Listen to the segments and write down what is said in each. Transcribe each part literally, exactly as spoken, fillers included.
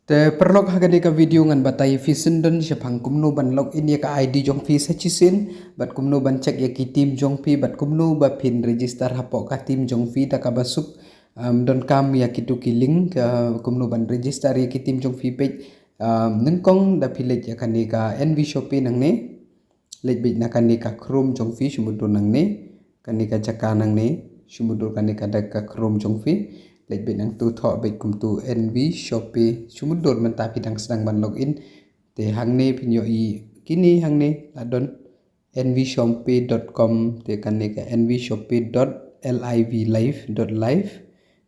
Te paralok, ha kane ka video ngan batai ïa phi shisyndon shaphang kumno ban log in ïa ka I D jong phi sa shisien, bad kumno ban check ïa ki team jong phi, bad kumno ba phin register hapoh ka team jong phi da kaba suk. Um, donkam ïa kitu ki link, uh, kumno ban register ïa ki team jong phi peit. Um, nyngkong da phi leit ïa kane ka N V Shopee nangne. Leit beit na kane ka Chrome jong phi, shu mutdur nangne, kane ka jaka nangne, shu mutdur kane ka da ka Chrome jong phi. Leit beit nangtu, thoh beit kumtu N V Shopee, shu mutdur mynta phi dang sdang ban log in. Te hangne phin ïohi kine hangne la don N V Shopee dot com, te kane ka N V Shopee dot live dot live.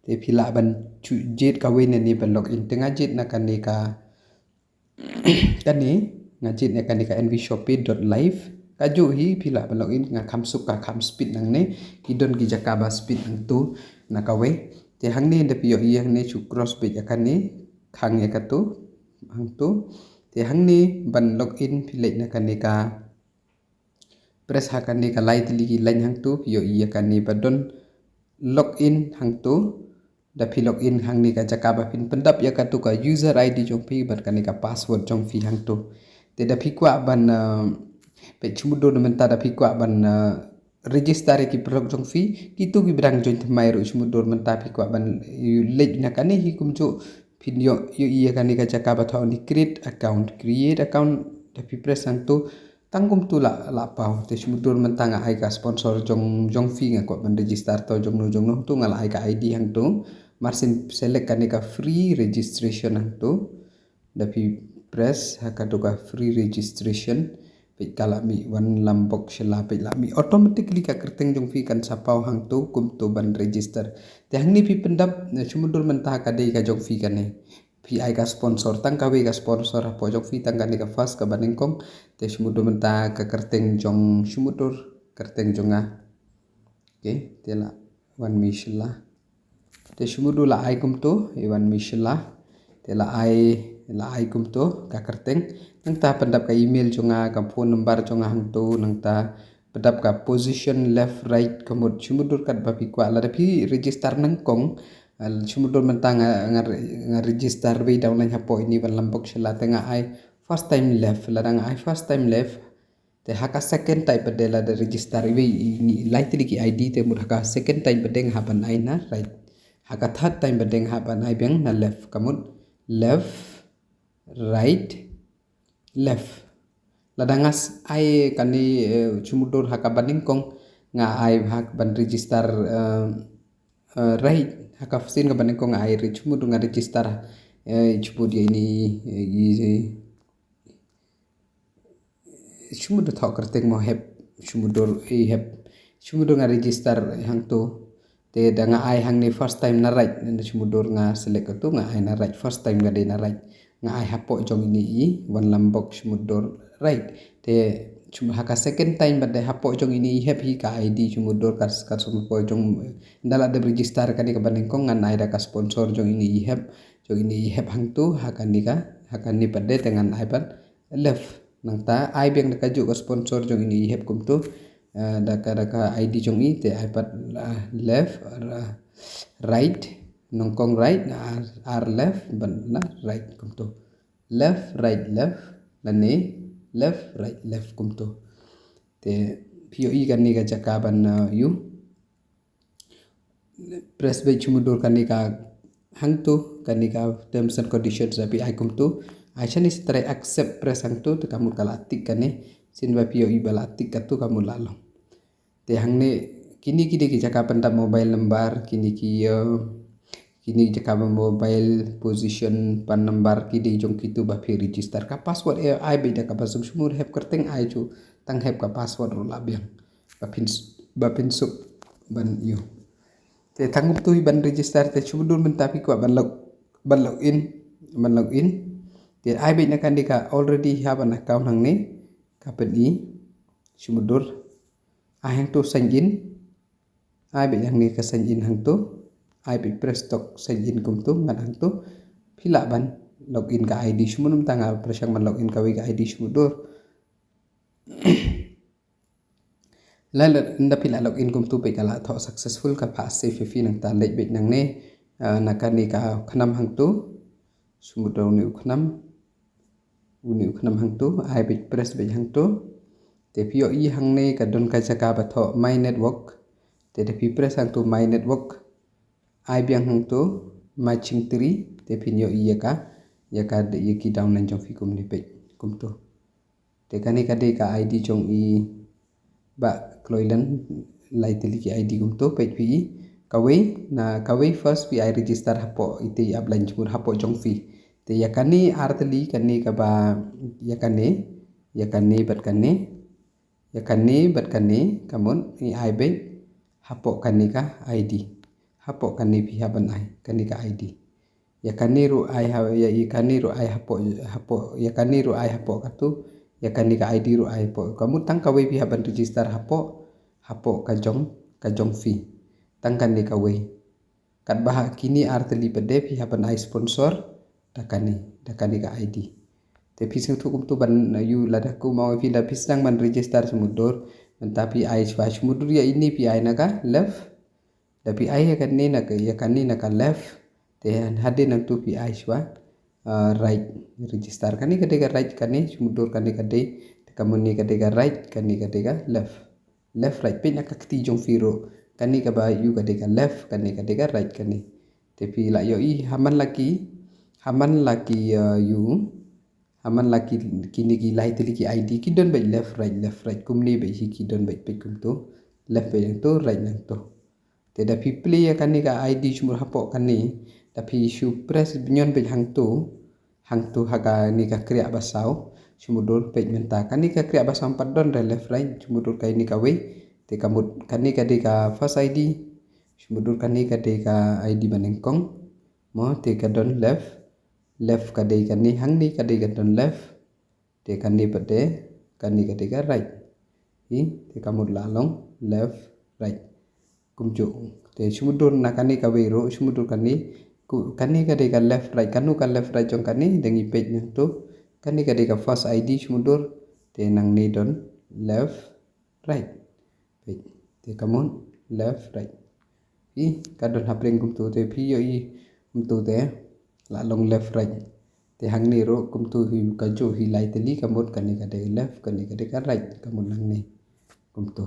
Te phi lah ban jied kawei na ne ban log in. Te nga jied na kane ka kane, nga jied na kane ka N V Shopee dot live. Kajuh hi phi lah ban log in, nga kham suk, ka kham speed nangne, ki don ki jaka ba speed nangtu na kawei. Te hangne da phi ïohi hangne, shu cross beit ïa kane, khang ïa katu, hangtu. Te hangne ban log in phi leit na kane ka, press ha kane ka lai tylli ki line hangtu, phi ïohi ïa kane ba don log in hangtu. Da phi log in hangne ka jaka ba phin pyndap ïa katu ka user I D jong phi bad kane ka password jong phi hangtu. Te da phi kwah ban, uh, peit, shu mutdur mynta da phi kwah ban, uh, register ïa ki paralok jong phi, kitu kiba dang join thymmai ruh, shu mutdur mynta phi kwah ban, uh, leit na kane hi kumjuh, phin ïoh, ïohi ïa kane ka jaka ba thoh ni create account, create account, da phi press hangtu. Tang kumtu la, la paw. Te shu mutdur mynta nga ai ka sponsor jong, jong phi, nga kwah ban register to jongno jongno, tu nga la ai ka I D hangtu. Marsien select kane ka free registration hangtu. Da phi press ha katu ka free registration, peit ka la mih wan lambok shylla, peit la mih, automatically ka kyrteng jong phi kan sa paw hangtu kumtu ban register. Te hangne phi pyndap, shu mutdur mynta ka dei ka jong phi kane. Phi ai ka sponsor, tang kawei ka sponsor hapoh jong phi, tang kane ka first kaba nyngkong. Te shu mutdur mynta ka kyrteng jong, shu mutdur kyrteng jong nga. Okay, te la wan mih shylla. Te shu mutdur la ai kumtu, i wan mih shylla. Te la ai, la ai kumtu ka kyrteng. Nangta pyndap ka email jong nga, ka phone number jong nga hangtu, nangta pyndap ka position left, right, ka mut, shu mutdur katba phi kwah. Lada phi register nyngkong, uh, shu mutdur mynta nga, nga, nga register beit da online hapoh ini wan lambok shylla, te nga ai first time left. Lada nga ai first time left, te ha ka second time pat de lada register iwei i, i, lai tylli ki I D, te mut ha ka second time pat de nga hap ban ai na right. Ha ka third time pat de nga hap ban ai biang na left, ka mut left, right, left. Lada nga s-, ai kane, eh, shu mutdur ha kaba nyngkong nga ai ha ban register, eh, eh, right, ha ka sien kaba nyngkong nga ai re-, shu mutdur nga register, eh, shu mutdur ïa ini, eh, i, shu mutdur thoh kyrteng mo hep, shu mutdur i hep, shu mutdur nga register hangtu. Te da nga ai hangne first time na right, ne shu mutdur nga select katu, nga ai na right, first time ka dei na right. Nga ai hapoh jong ini i wan lambok shu mutdur right. Te shu mut ha ka second time pat de hapoh jong ini i hep hi ka I D shu mutdur ka, ka shu mut hapoh jong, nda la dep register kane kaba nyngkong ngan ai da ka sponsor jong ini i hep, jong ini i hep hangtu, ha kane ka, ha kane pat de te ngan ai pat left. Nangta ai biang da kajuh ka sponsor jong ini i hep kumtu. Eh, da ka, da ka I D jong i te ai pat, ah, left, ah, right, nyngkong right, na ar, ar left, ban na right kumtu. Left, right, left, lane left, right, left kumtu. Te phi ïohi kane ka jaka ban, ah, ïoh press beit shu mutdur kane ka hangtu, kane ka terms and conditions da phi ai kumtu. Ai shane sa try accept, press hangtu, te ka mut ka la tick kane, sien ba phi ïohi ba la tick katu ka mut la long. Te hangne kine ki dei ki jaka pyndap mobile number, kine ki, eh, kine ki jaka ba mobile, position, PAN number, ki dei jong kitu ba phi register. Ka password, eh, ai beit da kaba suk, shu mut hep kyrteng ai shu, tang hep ka password ruh lah biang. Ba phin s-, ba phin suk ban ïoh. Te tang kumtu hi ban register, te shu mutdur mynta phi kwah ban log, ban log in, ban log in. Te ai beit na kane ka already have an account hangne, ka pyni, shu mutdur. Ai hangtu sign in. Ai beit hangne ka sign in hangtu. Ai beit press tok sign in kumtu, ngat hangtu. Phi lah ban log in ka I D, shu mut mynta nga pyrshang ban log in kawei ka I D shu mutdur. Lada, nda phi la log in kumtu peit ka la thoh successful, ka phah save ïa phi, nangta leit beit nangne, eh, na kane ka khnam hangtu. Shu mut da une u khnam. Une u khnam hangto, ai beit, press beit hangto. Te phi ïohi hangne ka don ka jaka ba thoh My Network. Te da phi press hangto My Network, ai biang hangto Matching Tree, te phin ïohi ïa ka, ïa ka, ïa ki downline jong phi kumne peit, kumto. Te kane ka dei ka I D jong i Bah Kloilan, lai tylli ki I D kumto, peit phi i. Kawei, na kawei first phi ai register hapoh ite i upline jong, hapoh jong phi. Te ïa kane ar tylli, kane kaba, ïa kane, ïa kane bad kane, ïa kane bad kane, ka mut i ai beit hapoh kane ka I D. Hapoh kane phi hap ban ai, kane ka I D. Ïa kane ruh ai ha, ïa, ïa kane ruh ai hapoh, hapoh, ïa kane ruh ai hapoh katu, ïa kane ka I D ruh ai hapoh. Ka mut tang kawei phi hap ban register hapoh, hapoh ka jong, ka jong phi. Tang kane kawei. Katba ha kine ar tylli pat de phi hap ban ai sponsor, da kane, da kane ka I D. Te phi sngewthuh kumto ban, ïa, lada kumno phi, lada phi sdang ban register shu mutdur, mynta phi ai shwa, shu mutdur ïa ine phi ai na ka left. Da phi ai ïa kane na ka, ïa kane na ka left. Te hadien nangto phi ai shwa, ah, right, register. Kane ka dei ka right kane, shu mutdur kane ka dei, te ka mut ne ka dei ka right, kane ka dei ka left. Left, right, peit na ka kti jong phi ruh. Kane kaba ïoh ka dei ka left, kane ka dei ka right kane. Te phi lah ïohi, ha man la ki, ha man la ki, ah, ïoh, ha man la ki, kine ki lai tylli ki I D, ki don beit left, right, left, right, kumne beit hi ki don beit, peit kumto. Left beit nangto, right nangto. Te da phi plie ïa kane ka I D shu mut hapoh kane, da phi shu press bnion beit hangto, hangto ha kane ka kriah ba saw, shu mutdur peit mynta. Kane ka kriah ba saw pat don re left, right, shu mutdur kane kawei. Te ka mut kane ka dei ka first I D, shu mutdur kane ka dei ka I D ba nyngkong. Mo, te ka don left, left ka dei kane, hangne ka dei ka don left. Te kane pat de, kane ka dei ka right. Hi, te ka mut la long left, right. Kumjuh. Te shu mutdur na kane kawei ruh, shu mutdur kane, ku, kane ka dei ka left, right, kano ka left, right jong kane, da ngi peit nangto. Kane ka dei ka first I D shu mutdur, te nangne don left, right. Peit. Te ka mut left, right. Hi, ka don hapdeng kumto te phi ïohi kumto te la long left, right. Te hangne ruh kumto hi kajuh hi lai tylli ka mut kane ka dei left, kane ka dei ka right, ka mut nangne. Kumto.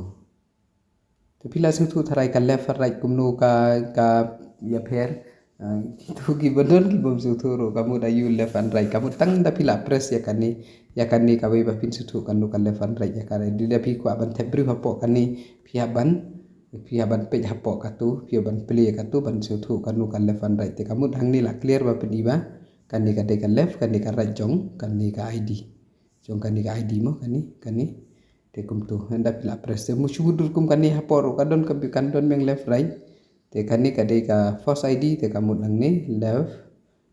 Te phi la sngewthuh tharai ka left and right kumno ka, ka ïapher. Ah, kito ki ba don ki bym sngewthuh ruh ka mut ïoh left and right. Ka mut tang da phi la press ïa kane, ïa kane kawei ba phin sngewthuh kano ka left and right ïa kane. Dei da phi kwah ban thep briew hapoh kane, phi hap ban, phi hap ban peit hapoh katu, phi hap ban plie katu ban sngewthuh kano ka left and right. Te ka mut hangne la clear ba phin i ba kane ka dei ka left, kane ka right jong kane ka I D. Jong kane ka I D mo, kane, kane. Te kumto, hynda phi la press te, mo shu mutdur kum kane hapoh ruh ka don ka bi, kan don biang left, right. Te kane ka dei ka first I D, te ka mut nangne left,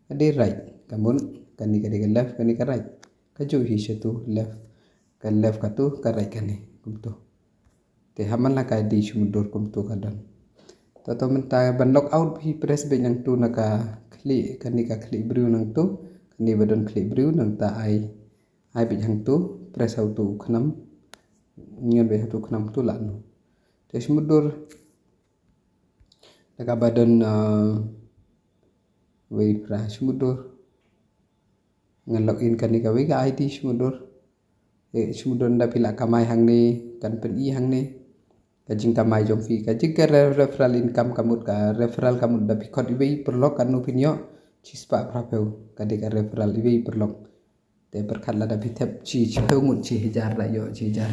ka dei right. Ka mut kane ka dei ka left, kane ka right. Kajuh hi shatu left, ka left katu, ka right kane, kumto. Te ha man la ka I D shu mutdur kumto ka don. To, to mynta ban log out phi press beit nangto na ka khlieh, kane ka khlieh briew nangto, kane ba don khlieh briew nangta ai, ai beit hangto, press hangto u khnam, nion beit hangto u khnam to lah no. Te shu mutdur, da kaba don, ah, wei phra shu mutdur. Ngan log in kane kawei ka I D shu mutdur. Eh, shu mutdur da phi la kamai hangne, kan pyni hangne. Ka jingkamai jong phi, ka jing ka re-, referral income ka mut, ka referral ka mut da phi khot iwei i paralok kano phin ïoh, shispah phraphew, ka dei ka referral iwei i paralok. Te pyrkhat lada phi thep shi, shiphew ngut shi hajar la ïoh shi hajar.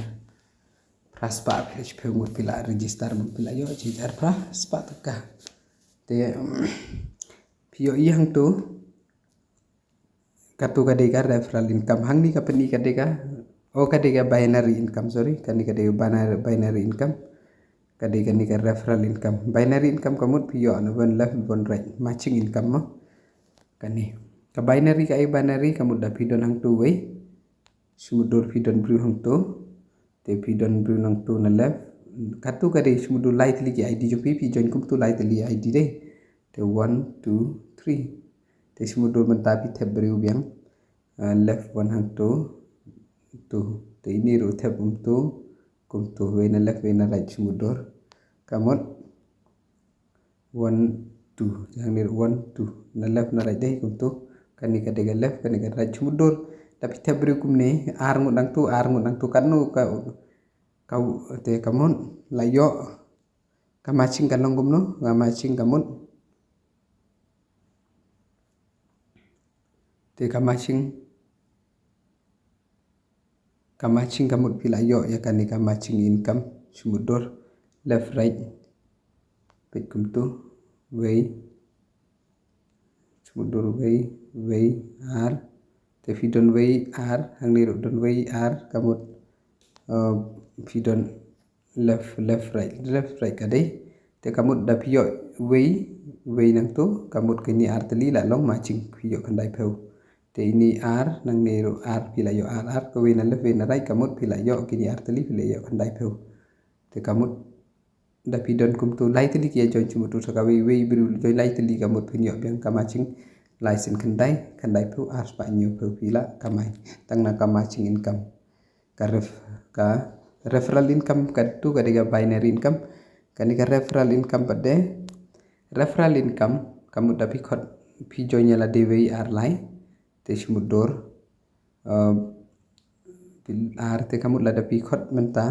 Phraspah, shiphew ngut phi la register mut phi la ïoh shi hajar phraspah tyngka. Te phi ïohi hangto. Katu ka dei ka referral income. Hangne ka pyni ka dei ka, oh, ka dei ka binary income, sorry. Kane ka dei ka binary, binary income. Ka dei kane ka referral income. Binary income ka mut phi ïoh na one left, one right. Matching income mo. Kane. Ka binary ka ai binary ka mut da phi don hangto wei. Shu mutdur phi don briew hangto. Te phi don briew nangto na left. Katu ka dei shu mutdur lai tylli ki I D jong phi, phi join kumto lai tylli I D dei. Te one, two, three. Te shu mutdur mynta phi thep briew biang. Ah, left one hangto. Two. Te ine ruh thep kumto. Kumto. Wei na left, wei na right shu mutdur. Ka mut. One, two. Te hangne ruh one, two. Na left na right dei kumto. Kane ka dei ka left, kane ka right, shu mutdur. Da phi thep briew kumne, ar ngut nangtu, ar ngut nangtu, katno ka, ka, te ka mut la ïoh. Ka matching ka long kumno, ka matching ka mut. Te ka matching, ka matching ka mut phi la ïoh ïa kane ka matching income, shu mutdur, left, right. Peit kumtu, wei. Shu mutdur wei, wei, ar. Te phi don wei, ar, hangne ruh don wei, ar, ka mut, uh, phi don left, left, right, left, right ka dei. Te ka mut da phi ïoh wei, wei nangtu, ka mut kine ar tylli la long matching, phi ïoh khyndai phew. Te ine ar, nangne ruh ar, phi la ïoh ar, ar, kawei na left, wei na right, ka mut phi la ïoh kine ar tylli, phi la ïoh khyndai phew. Te ka mut da phi don kumtu lai tylli ki ïa join, shu mutdur sa kawei, wei briew join lai tylli, ka mut phin ïoh biang ka matching lai sien khyndai, khyndai phew, ar spah hynñiew phew phi la kamai tang na ka matching income. Ka ref, ka referral income katu ka dei ka binary income. Kane ka referral income pat de, referral income ka mut da phi khot, phi join ïa lade wei, ar, lai, te shu mutdur. Uh, ar, te ka mut lada phi khot mynta,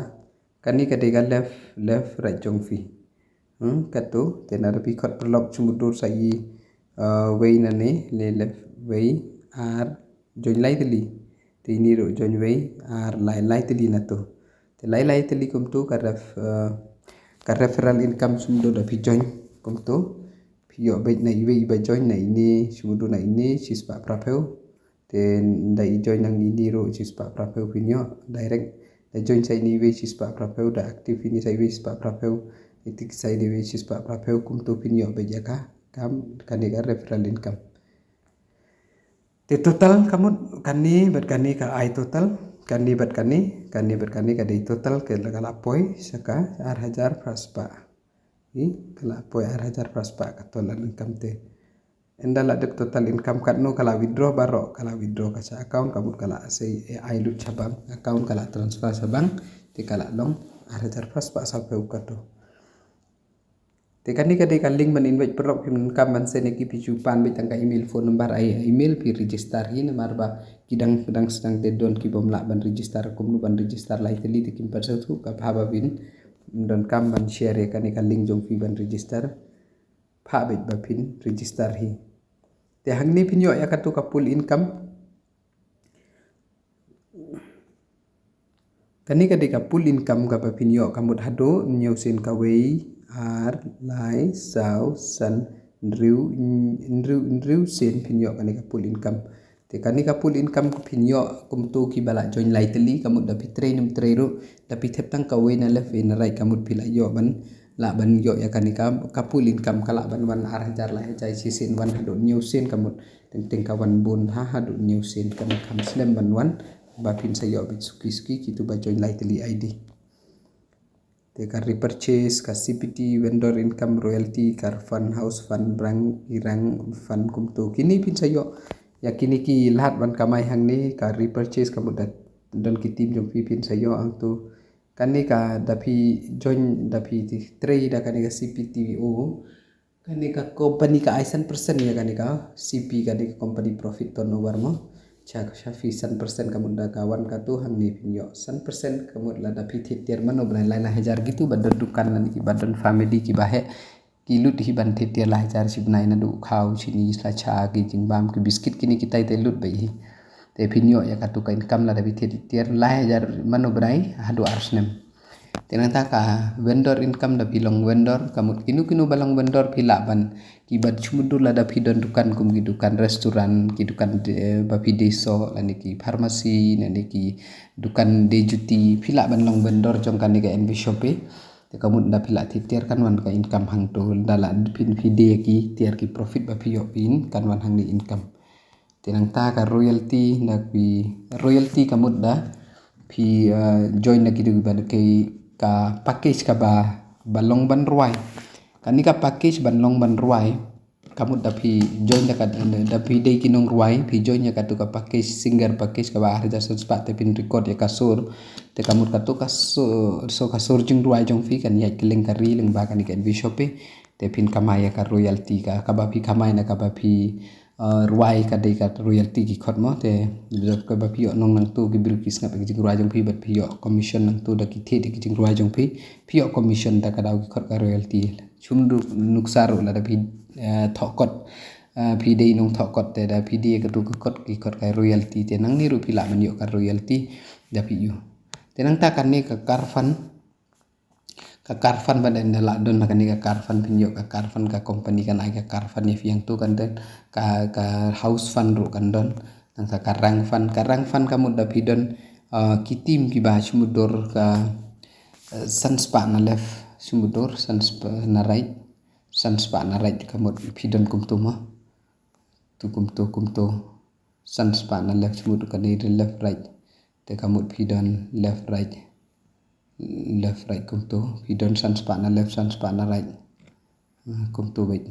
kane ka dei ka left, left, right jong phi. Hmm, katu, te lada phi khot paralok, shu mutdur sa i, uh, wei nane, le left, wei, ar, join lai tylli. Te ine ruh join wei, ar, lai, lai tylli natu. Te lai lai tylli kumtu ka ref, uh, ka referral income, shu mutdur da phi join kumtu. Phi ïoh beit na iwei iba join na ine, shu mutdur na ine, shispah phra phew. Te da i join nangne ruh shispah phra phew phin ïoh direct. Da join sa ine wei shispah phra phew, da active ine sa iwei shispah phra phew. Active sa ine wei shispah phra phew, kumtu phin ïoh beit ïa ka, kam, kane ka referral income. Te total ka mut kane bad kane ka ai total, kane bad kane, kane bad kane ka dei total, ka la, ka la poi sa ka ar hajar phra spah. Ï, ka la poi ar hajar phra spah ka total income te. Ynda la dep total income katno ka la withdraw baroh, ka la withdraw ka sha account, ka mut ka la sei ai lut sha bank account, ka la transfer sha bank, te ka la long ar hajar phra spah saw phew katu. Te kane ka dei ka link ban invite paralok, phim donkam ban send ïa ki, phi shu pan beit tang ka email, phone number, ai email, phi register hi, namar ba ki dang, dang sdang te don ki bym lah ban register, kumno ban register lai tylli te kim pat sngewthuh, ka bha ba phim donkam ban share ïa kane ka link jong phi ban register. Phah beit ba phin register hi. Te hangne phin ïoh ïa katu ka pool income. Kane ka dei ka pool income kaba phin ïoh, ka mut haduh hynñiew sien, kawei, ar, lai, saw, san, hynriew, hynriew, hynriew sien phin ïoh kane ka pool income. Te kane ka pool income ka phin ïoh kumtu kiba la join lai tylli, ka mut da phi trei ne ym trei ruh, da phi thep tang kawei na left, wei na right, ka mut phi la ïoh ban, lah ban ïoh ïa kane ka, ka pool income, ka lah ban wan ar hajar, lai hajar, shisien wan haduh hynñiew sien, ka mut teng teng ka wan bun ha, haduh hynñiew sien, kane kam slem ban wan ba phin sa ïoh beit suki suki kitu ba join lai tylli, ai dei. Te ka repurchase, ka C P T, vendor income, royalty, car fund, house fund, brand, kirang fund, kumtu. Kine phin sa ïoh ïa kine ki lad ban kamai hangne. Ka repurchase ka mut da don ki team jong phi, phin sa ïoh hangtu. Kane ka da phi join, da phi trei da kane ka C P T O. Kane ka company ka ai san percent ïa kane ka C P, kane ka company profit turnover mo. Cha, cha phi san percent, ka mut da ka wan katu hangne phin ïoh san percent, ka mut lada phi thied tiar mano bnai lai lai hajar kitu ba don dukan lane kiba don family kiba heh, ki lut hi ban thied tiar lai hajar shi bnai, naduh khaw, shini, sla cha, ki jingbam, ki biscuit, kine kitai te lut beit hi. Te phin ïoh ïa katu ka income lada phi thied tiar lai hajar mano bnai haduh ar snem. Te nangta ka vendor income, da phi long vendor, ka mut kino kino ba long vendor phi lah ban, kiba shu mutdur lada phi don dukan kum ki dukan restaurant, ki dukan de, eh, ba phi die soh, lane ki pharmacy, lane ki dukan die juti, phi lah ban long vendor jong kane ka NVShopee. Te ka mut da phi lah thied tiar kan wan ka income hangtu, da lah phin phi die ki tiar ki profit ba phi ïoh phin kan wan hangne income. Te nangta ka royalty, da phi royalty ka mut da phi, eh, join da ki, da ki ba, da ki ka package kaba, ba long ban rwai. Kane ka package ban long ban rwai, ka mut da phi join da ka, da phi dei ki nongrwai, phi join ïa katu ka package, singer package kaba ar hajar san spah, te phin record ïa ka sur. Te ka mut katu ka sur, so ka sur jingrwai jong phi kan ïaid kylleng ka ri lyngba kane ka NVShopee. Te phin kamai ïa ka royalty ka, kaba phi kamai na kaba phi, uh, rwai ka dei ka royalty ki khot mo, te, ka ba phi ïoh nong nangtu ki briew ki sngap ki jingrwai jong phi, bad phi ïoh commission nangtu da ki thied ki jingrwai jong phi, phi ïoh commission da ka daw ki khot ka royalty. Shum du nuksa ruh lada phi, uh, thoh kot, uh, phi dei nong thoh kot te da phi dei ka tu ka kot ki khot ka royalty, te nangne ruh phi lah ban ïoh ka royalty da phi ïoh. Te nangta kane ka car fund, ka car fund ba dei, nda lah don na kane ka car fund phin ïoh ka car fund, ka company kan ai ka car fund ïa phi hangtu, kan don ka, ka house fund ruh kan don, nangta ka rank fund, ka rank fund ka mut da phi don, uh, ki team kiba shu mutdur ka, uh, san spah na left shu mutdur, san spah na right, san spah na right ka mut phi don kumtu mo. Tu kumtu, kumtu. San spah na left shu mut kane left right. Te ka mut phi don left right. Left right kumtu. Phi don san spah na left, san spah na right. Hmm, kumtu beit.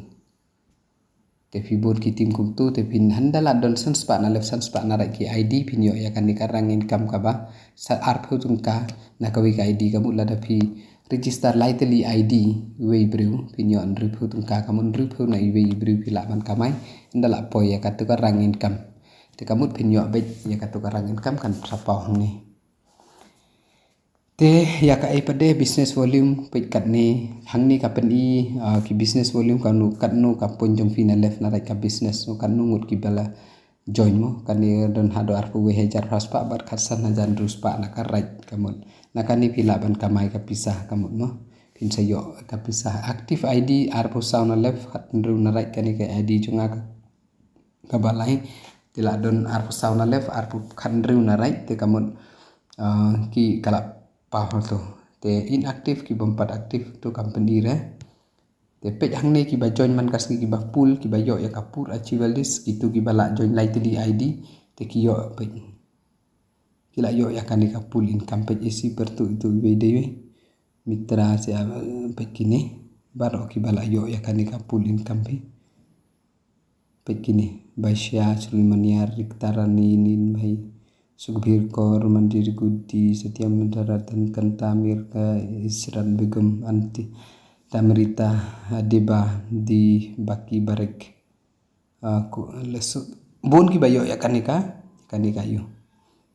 Te phi bun ki team kumtu, te phin hynda lah don san spah na left, san spah na right ki I D, phin ïoh ïa kane ka rank income kaba sa arphew tyngka na kawei ka I D, ka mut lada phi register lai tylli I D iwei i briew, phin ïoh hynriewphew tyngka, ka mut hynriewphew na iwei i briew phi lah ban kamai, hynda lah poi ïa katu ka rank income. Te ka mut phin ïoh beit ïa katu ka rank income kan sa paw hangne. Te ïa ka ei pat de business volume, peit katne, hangne ka pyni, ah, ki business volume, kano, katno ka pun jong phi na left na right ka business, no, katno ngut kiba la join mo, kane don haduh arphew wei hajar phra spah bad khatsan hajar hynriew spah na ka right ka mut. Na kane phi lah ban kamai ka pisa ka mut mo. Phin sa ïoh ka pisa. Active I D arphew saw na left, khathynriew na right, kane ka I D jong nga ka, kaba lai. Te lah don arphew saw na left, arphew, khathynriew na right, te ka mut, ah, ki ka lah paw hangtu. Te inactive ki bym pat active tu company re. Te peit hangne kiba join man ka sngi kiba pool, kiba ïoh ïa ka pool achiever list, kitu kiba lah join lai tylli I D, te ki ïoh peit. Ki lah ïoh ïa kane ka pool income, peit isi pertu itu iwei dei iwei. Mitra se, ah, peit kine. Baroh kiba lah ïoh ïa kane ka pool income phi. Peit kine. Baisha, Sri Manyar, Rikta Rani, Nin Mai, Sukhbir Kaur, Mandir Gudi, Satya Mudra, Ratan Kanta, Mirka, Israt Begum, Anti, Tamrita, Adiba, Di, Baki Barek. Ah, ku, lesu. Bun kiba ïoh ïa kane ka, kane ka ïoh.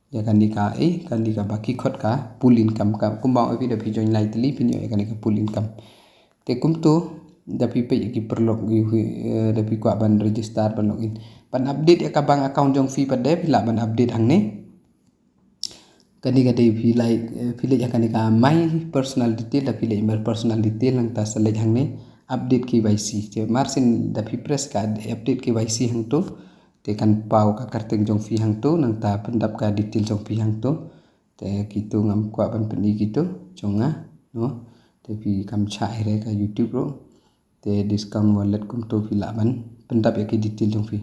Ïa kane ka, eh, kane kaba ki khot ka pool income ka. Kumba ong phi da phi join lai tylli phin ïoh ïa kane ka pool income. Te kumtu, da phi peit ïa ki paralok ïoh, eh, da phi kwah ban register ban login. Ban update ïa ka bank account jong phi pat de, phi lah ban update hangne. Kane ka dei phi leit, eh, phi leit ha kane ka my personal detail, da phi leit my personal detail, nangta select hangne update K Y C. Te marsien da phi press ka update K Y C hangtu, te kan paw ka kyrteng jong phi hangtu, nangta pyndap ka detail jong phi hangtu. Te kitu ngam kwah ban pyni kitu jong nga, no. Te phi kam shah ïa ka YouTube ruh. Te discount wallet kumtu phi lah ban pyndap ïa ki detail jong phi.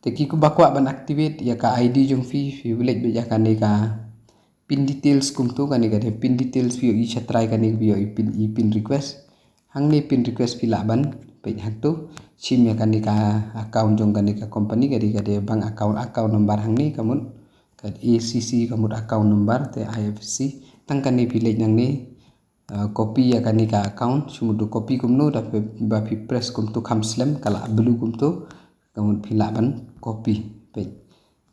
Te ki, kiba kwah ban activate ïa ka I D jong phi, phi leit beit ïa kane ka pin details kumtu, kane ka dei pin details, phi ïohi shatrai kane, phi ïohi pin, i pin request. Hangne pin request phi lah ban peit hangtu. Shim ïa kane ka account jong kane ka company, ka dei, ka dei bank account, account number hangne ka mut, ka A C C ka mut account number, te I F S C. Tang kane phi leit nangne, ah, copy ïa kane ka account, shu mut copy kumno, da phi, ba phi press kumtu kham slem, ka la blue kumtu, ka mut phi lah ban copy. Peit.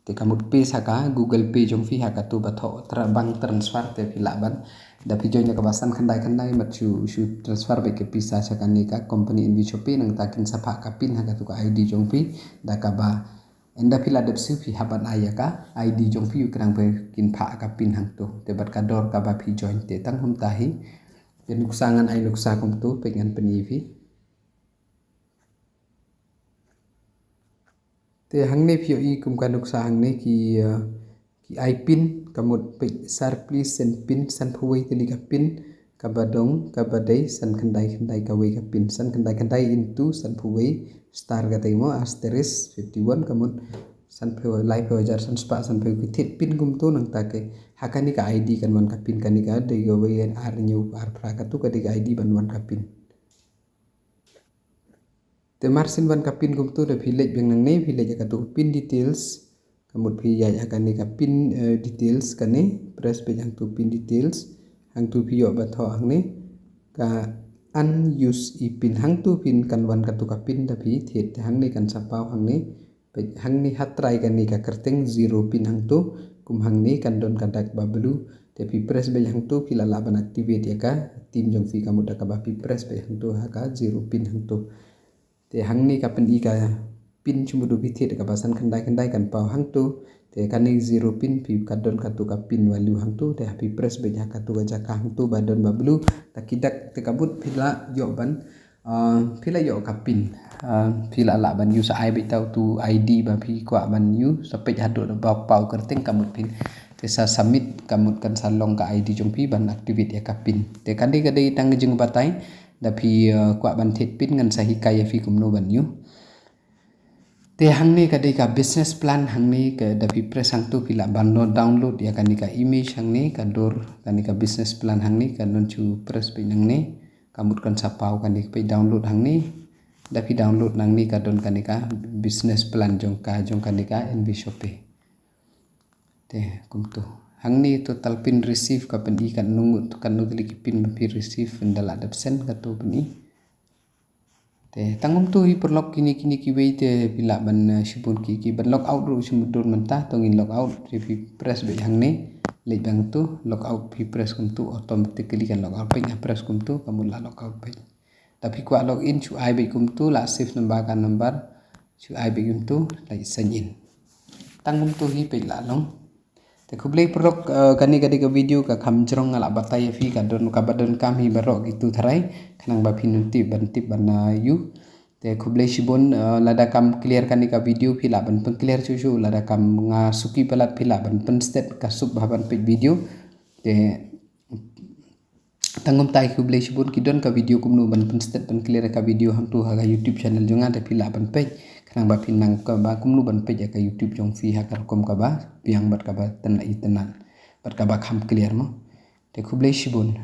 Te ka mut paste ha ka Google Pay jong phi, ha katu ba thoh tra-, bank transfer, te phi lah ban. Da phi join ïa kaba san khyndai khyndai, mat shu, shu transfer beit ka pisa sha kane ka company N V Shopee, nangta kin sa phah ka pin ha katu ka I D jong phi, da kaba Ynda phi la dep siew phi hap ban ai ïa ka I D jong phi, u krang phi kin phah ka pin hangto. Te bad ka dor kaba phi join te tang hum tahi. Te nuksa ngan ai nuksa kumto, peit ngan pyni phi. Te hangne phi ïohi kum ka nuksa hangne ki, eh, ki ai pin, ka mut peit sir please send pin, sanphew wei tylli ka pin, kaba dong, kaba dei, san khyndai khyndai kawei ka pin, san khyndai khyndai into sanphew wei, star ka tei mo, asterisk fifty one, ka mut sanphew, laiphew hajar san spah sanphew, ki thied pin kumto nangta ke. Ha kane ka I D kan wan ka pin, kane ka dei kawei ar hynñiew ar phra, katu ka dei ka I D ban wan ka pin. Te marsien wan ka pin kumto, da phi leit biang nangne, phi leit ïa katu pin details. Ka mut phi ïaid ha kane ka pin, eh, details kane, press peit hangto pin details. Hangto phi ïoh ba thoh hangne ka Unused pin. Hangtu phin kan wan katu ka pin da phi thied. Te hangne kan sa paw hangne. Peit hangne ha trai kane ka kyrteng zero pin hangtu. Kum hangne kan don ka dak ba blue. Te phi press beit hangtu phi la lah ban activate ïa ka team jong phi ka mut da kaba phi press beit hangtu ha ka zero pin hangtu. Te hangne ka pyni ka pin shu mut u phi thied kaba san khyndai khyndai kan paw hangtu. Te kane zero pin phi ka don katu ka pin value hangtu. Te ha phi press beit ha katu ka jaka hangtu ba don ba blue. Ta ki dak te ka mut phi la ïoh ban, ah, phi la ïoh ka pin. Ah, phi la lah ban use ai beit ta utu I D ba phi kwah ban use. Sa peit haduh ba paw kyrteng ka mut phin. Te sa submit ka mut kan sa long ka I D jong phi ban activate ïa ka pin. Te kane ka dei tang ka jingbatai. Da phi, eh, kwah ban thied pin ngan sa hikai ïa phi kumno ban ïoh. Te hangne ka dei ka business plan hangne ka da phi press hangtu phi lah ban download ïa kane ka image hangne ka dur kane ka business plan hangne ka don shu press beit hangne ka mut kan sa paw kane ka peit download hangne da phi download hangne ka don kane ka business plan jong ka jong kane ka N V Shopee. Te kumtu. Hangne total pin receive ka pyni katno ngut katno tylli ki pin ba phi receive phin da lah dep send katu pyni. Te tang kumtu hi paralok kine kine kiwei te phi lah ban, eh, shibun ki ki ban log out ruh shim dur mynta to ngin log out te phi press beit hangne leit bang tu log out phi press kumtu automatically kan log out peit nga press kumtu ka mut lah log out peit. Ta phi kwah log in shu ai beit kumtu lah save number ka number shu ai beit kumtu leit sign in. Tang kumtu hi peit lah long. Te khublei paralok, eh, kane ka dei ka video ka kham jrong nga lah batai ïa phi ka don kaba donkam hi baroh kitu tharai khnang ba phin tip ban tip ban, eh, ïoh. Te khublei shibun, eh, lada kam clear kane ka video phi lah ban pynclear shuh shuh lada kam nga suki palat phi lah ban pynstet ka suk ba ban peit video. Te tang kumta khublei shibun ki don ka video kumno ban pynstet ban clear ka video hangtu ha ka YouTube channel jong nga te phi lah ban peit khnang ba phin nang ka ba kumno ban peit ïa ka YouTube jong phi ha ka rukom kaba biang bad kaba tynnat i tynnat bad kaba kham clear mo. Te khublei shibun.